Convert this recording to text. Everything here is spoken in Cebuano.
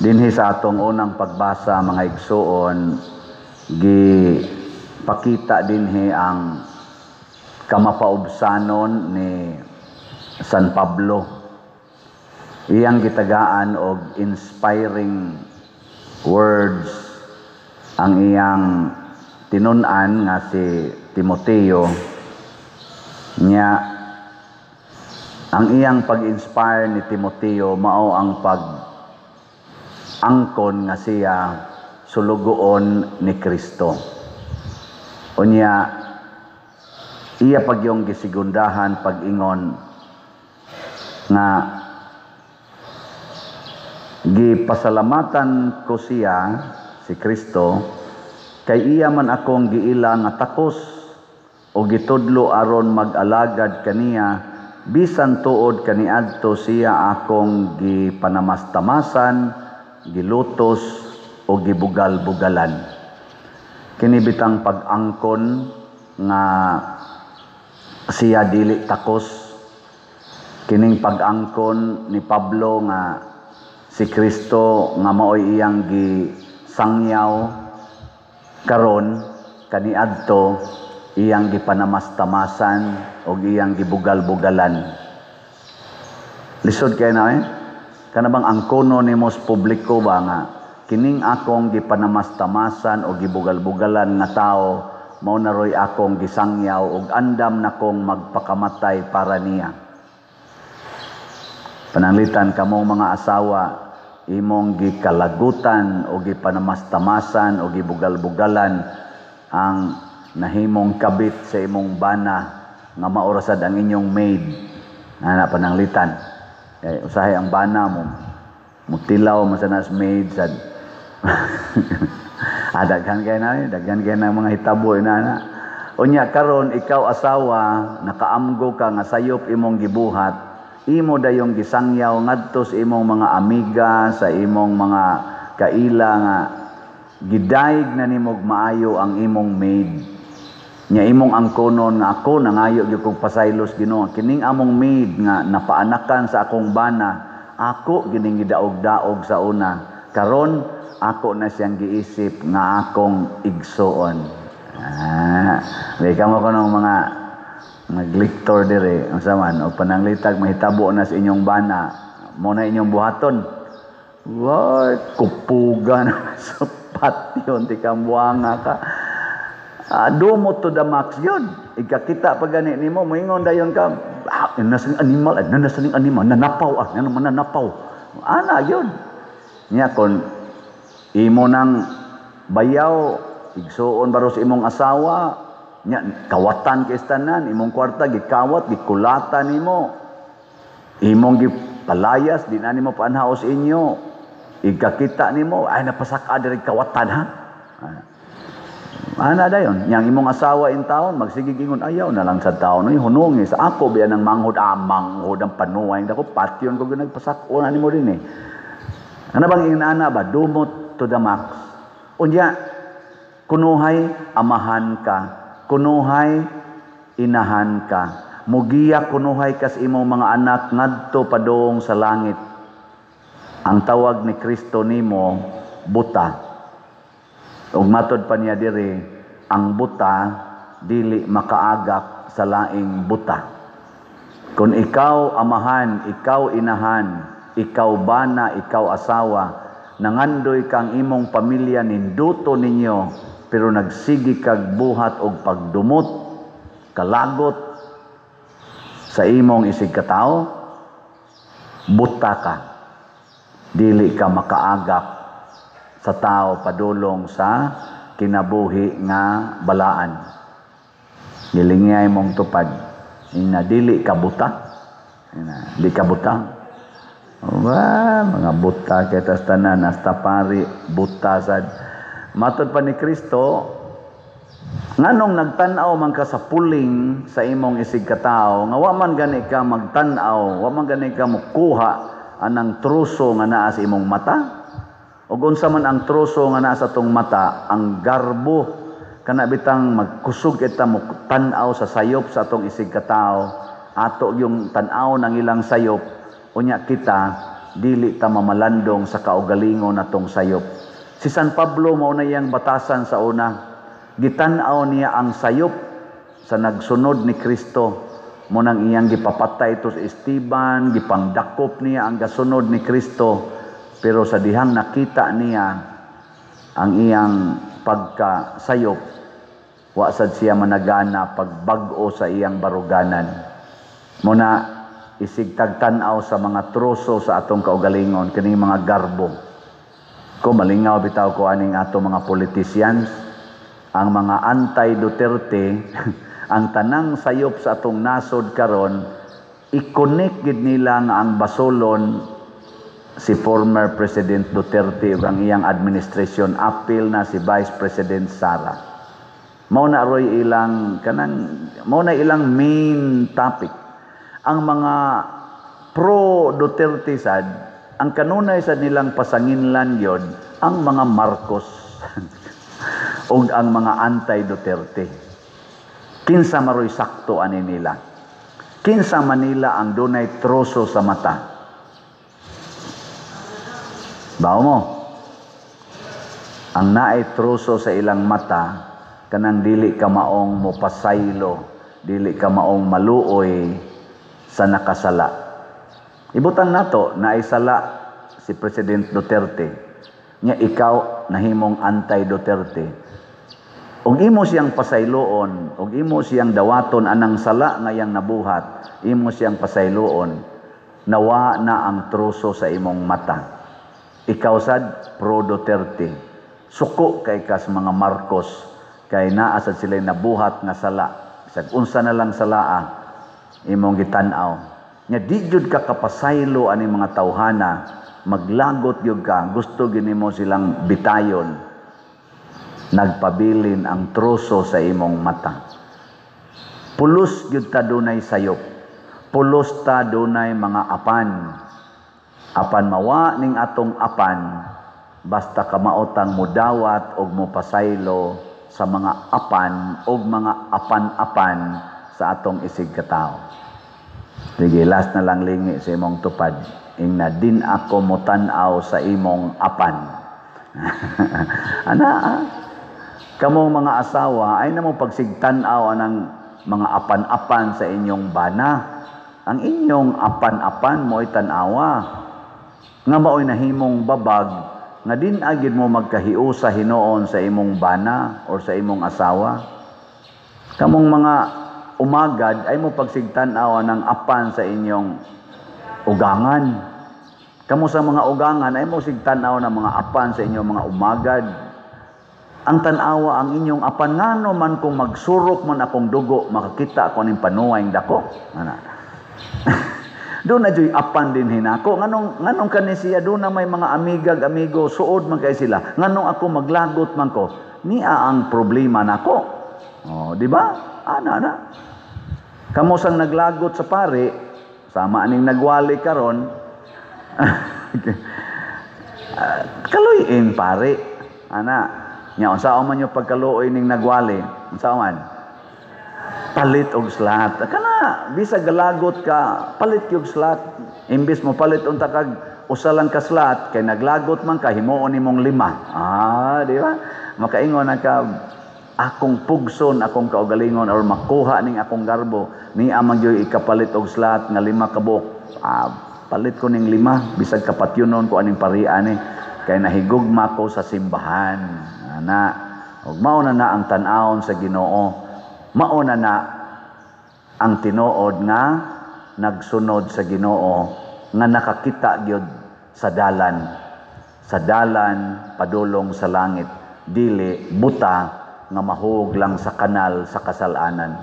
Dinhi sa atong unang pagbasa, mga igsuon, gi pakita dinhi ang kamapaubsanon ni San Pablo. Iyang gitagaan og inspiring words ang iyang tinun-an nga si Timoteo. Nya ang iyang pag-inspire ni Timoteo mao ang pag angkon nga siya sulugoon ni Kristo. Unya iya pagyong gisigundahan pag-ingon nga gipasalamatan ko siya, si Kristo, kay iya man akong giila nga takos o gitudlo aron mag-alagad kaniya, bisan tuod kaniadto siya akong gipanamastamasan, gilutos o gibugal-bugalan. Kini bitang pag-angkon nga siya dili takos, kining pag-angkon ni Pablo nga si Kristo nga maoy iyang gisangyaw karon, kaniadto iyang gipanamastamasan o iyang gibugal-bugalan. Lisod kay na eh. Kana bang angkono nimo sa publiko ba nga kining akong gipanamastamasan o gibugal-bugalan nga tao mao na roy akong gisangyaw ug andam nakong magpakamatay para niya? Pananglitan kamong mga asawa, imong gikalagutan o gipanamastamasan o gibugal-bugalan ang nahimong kabit sa imong bana nga maorasad ang inyong maid. Ana, pananglitan. Kay usahay ang bana mo mutilaw man sa nas maid sad. Ah, daghan kay na, eh, daghan kay na mga hitabo ina na. Unya karon ikaw asawa, nakaamgo ka nga sayop imong gibuhat, imo dayong gisangyaw ngadto sa imong mga amiga, sa imong mga kaila nga gidayeg na nimog maayo ang imong maid. Nya imong angkonon nga ako nangayo gyud kog pasaylos Ginoo, kining among maid nga napaanakan sa akong bana, ako gining gidaog-daog sa una. Karon ako na siyang giisip nga akong igsuon. Ah, di kamo kuno mga nagliktor dire, unsa man o pananglitag mahitabo na sa inyong bana, mo na inyong buhaton. Way, kupuga na sa patyon, di ka buwanga ka. Ah, dumot to the max yun. Ikakita pa gani nimo, moingon dayon ka, ah, nasa ning animal, ah, nasa ning animal, nanapaw, ah, nananapaw. Ana yun. Nya kon imo nang bayaw, igsuon baro sa imong asawa, nya kawatan kay tanan, imong kwarta gikawat, gikulata nimo. Imong gipalayas, di na nimo paanhaos inyo. Igkakita nimo, ay napasaka diri kawatan ha. Ah. Ana dayon, yang imong asawa in taon magsigig ingon ayaw na lang sa taon, uy hunungi sa ako biya ng manghod, ah, manghod ang panuway dako patyon ko nagpasak-o na nimo din eh. Ano bang inana ba? Dumot to the max. Unya kunuhay amahan ka, kunuhay inahan ka. Mugiya kunuhay kas imong mga anak ngadto padung sa langit. Ang tawag ni Kristo nimo buta. Ug matod pa niya diri, ang buta dili makaagak sa laing buta. Kung ikaw amahan, ikaw inahan, ikaw bana, ikaw asawa, nangandoy kang imong pamilya ninduto ninyo, pero nagsigi kag buhat og pagdumot, kalagot sa imong isig katao, buta ka. Dili ka makaagak sa tao padulong sa kinabuhi nga balaan. Gilingay mong tupad. Ina dili ka buta. Ina di ka buta. Wa mga buta kay tas tanan hasta pari buta sad. Matod pa ni Kristo, nganong nagtan-aw man ka sa puling sa imong isig katao nga wa man gani ka magtan-aw, wa man gani ka mokuha anang truso nga naa sa imong mata? Ug unsa man ang troso nga naa sa atong mata? Ang garbo. Kana bitang magkusog kita mo tan-aw sa sayop sa atong isig katao, ato yung tan-aw ng ilang sayop, unya kita dili ta mamalandong sa kaugalingon natong sayop. Si San Pablo, mao na iyang batasan sa una. Gitan-aw niya ang sayop sa nagsunod ni Kristo. Mao nang iyang gipapatay ito si Esteban, gipangdakop niya ang gasunod ni Kristo. Pero sa dihang nakita niya ang iyang pagkasayop, wa sad siya managana pagbag-o sa iyang baruganan. Mao na isig tagtan-aw sa mga troso sa atong kaugalingon, kining mga garbo. Ko malingaw bitaw ko aning ato mga politicians, ang mga anti-Duterte, ang tanang sayop sa atong nasod karon, i-connect gid nila nga ang basolon si former President Duterte ug ang iyang administration, apil na si Vice President Sara. Mao na roy ilang kanang, mao na ilang main topic. Ang mga pro Duterte sad, ang kanunay sad nilang pasanginlan gyud ang mga Marcos ug ang mga anti Duterte. Kinsa maroy sakto ani nila? Kinsa manila ang dunay troso sa mata? Bao mo? Ang naay troso sa ilang mata, kanang dili ka maong mopasaylo, dili ka maong maluoy sa nakasala. Ibutang nato, naay sala si President Duterte. Nya ikaw nahimong anti-Duterte. Ug imo siyang pasayloon, ug imo siyang dawaton anang sala nga iyang nabuhat, imo siyang pasayloon, nawa na ang troso sa imong mata. Ikaw sad pro Duterte. Suko kay kas mga Marcos kay naa sad sila nabuhat nga sala. Bisag unsa na lang salaa imong gitan-aw. Nya di jud ka kapasaylo ani mga tawhana, maglagot gyud ka, gusto gyud nimo silang bitayon. Nagpabilin ang troso sa imong mata. Pulos gyud ta dunay sayop. Pulos ta dunay mga apan. Apan mawa ning atong apan, basta kamaotang mudawat og mopasaylo sa mga apan og mga apan-apan sa atong isig katawo. Sige, last na lang, lingi sa imong tupad. Ingna, "Din ako motan-aw sa imong apan." Ana, ah? Kamong mga asawa, ay na mo pagsigtan-aw anang mga apan-apan sa inyong bana. Ang inyong apan-apan mo'y tan-awa. Nga mao'y nahimong babag, nga din agid mo magkahiusa hinuon sa imong bana or sa imong asawa. Kamong mga umagad, ay mo pagsigtan-aw ng apan sa inyong ugangan. Kamo sa mga ugangan, ay mo sigtan-aw ng mga apan sa inyong mga umagad. Ang tan-awa ang inyong apan, ngano man kung magsurok man akong dugo, makakita ako ning panuway dako. Ana. Doon na juy apan din hinako. Nganong kani siya doon na may mga amigag amigo, suod man kay sila. Nganong ako maglagot man ko. Niya ang problema nako. Oh, di ba? Ana ana. Kamo sang naglagot sa pare, sama aning nagwali karon. Kaluyin pare. Ana. Nya unsa man yung pagkaluoy ning nagwali? Unsa man? Palit og slot. Kana bisag galagot ka, palit og slot. Imbis mo palit unta kag usa lang ka slot kay naglagot man ka, himuon nimong lima. Ah, di ba? Makaingon na ka, akong pugson, akong kaugalingon or makuha ning akong garbo, ni amang joy ikapalit og slot nga lima ka buok. Ah, palit ko ning lima bisag kapatyonon ko aning parian ni kay nahigugma ko sa simbahan. Ana, ug mao na na ang tan-awon sa Ginoo. Mao na na ang tinuod nga nagsunod sa Ginoo nga nakakita gyud sa dalan. Sa dalan padulong sa langit, dili buta nga mahug lang sa kanal sa kasalanan.